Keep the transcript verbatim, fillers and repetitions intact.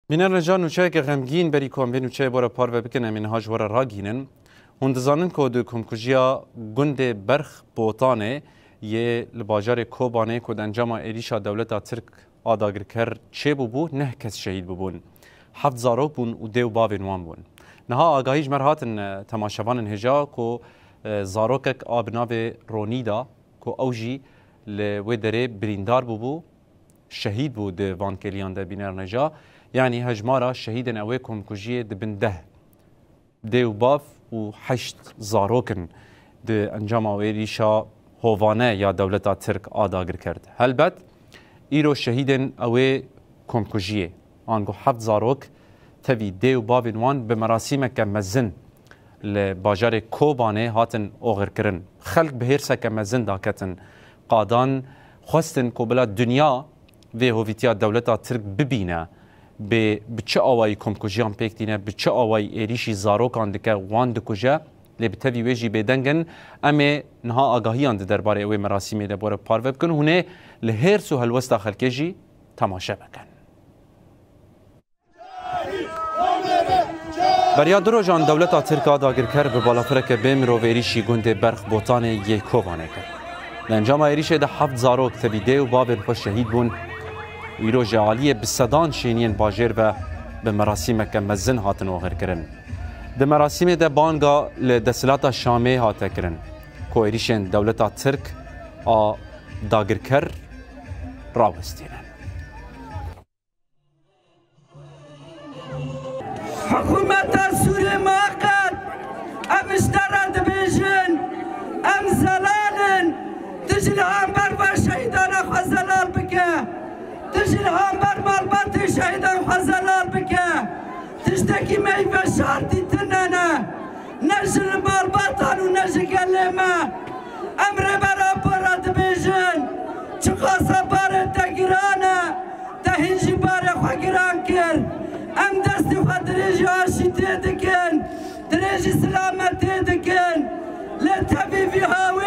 Bînerneca nûçeyeke xemgîn berî ku em vê nûçeyê bore parve bikin, em ê niha ji we re ragihînin. Hûn dizanin ku di komkujiya gundê Berx Botanê yê li bajarê Kobanê ku di encama êrîşa dewleta Tirk a dagirker çêbûbû, neh kes şehîd bûbûn. Heft zarok bûn û dê û bavên wan bûn. Niha agahî ji me re hatin, e, temaşevanên hêja ku, e, zarokek a bi navê Ronîda ku ew jî li wê derê birîndar bûbû, şehîd bû di van kêliyan de bînerneca. Yanî hejmara şehîdên ew ê komkujiyê dibin deh. Dê û bav û heşt zarok in di encama wê êrîşa hovane ya dewleta Tirk a dagirker de. Helbet, îro şehîdên ew ê komkujiyê, ango heft zarok, tevî dê û bavên wan bi merasîmeke mezin li bajarê Kobanê hatin oxirkirin. Xelk bi hêrseke mezin daketin qadan, xwestin ku bila dinya vê hovîtiya dewleta Tirk bibîne, bê bi çi awayî komkujiyan pêk tîne, bi çi awayî êrîşî zarokan dike, wan dikuje, lê bi tevî wê jî bêdeng in. Em ê niha agahiyan di derbarê wê merasîmê de bore parve bikin. Hûn ê li hêrs û helwesta xelkê jî temaşe bikin. Beriya du rojan dewleta Tirk a dagirker bi balafireke bê mirov êrîşî gundê Berx Botanê yê Kobanê kir. Di encama êrîşê de heft zarok tevî dê û bavên xwe şehîd bûn û îro ji aliyê bi sedan şêniyên bajêr ve bi merasîmeke mezin hatin oxirkirin. Di merasîmê de banga li desthilata Şamê hate kirin ku êrîşên dewleta Tirk a dagirker rawestînin. Hikûmeta Sûrê maqet, em ji te re dibêjin, em zelal in, tu jî li hember van şehîdana xwe zelal bike, tu jî li hember malbatê şehîdan xwe zelal bike. Tiştekî me yî veşartî tune ne, ne ji li malbatan û ne ji gelê me. Em Rêber Apo re dibêjin, çiqasa barê te giran e, te hîn jî barê xwe giran kir. Em destê xwe dirêjî aşîtiyê dikin, dirêjî silametiyê dikin. Lê tevî vî haw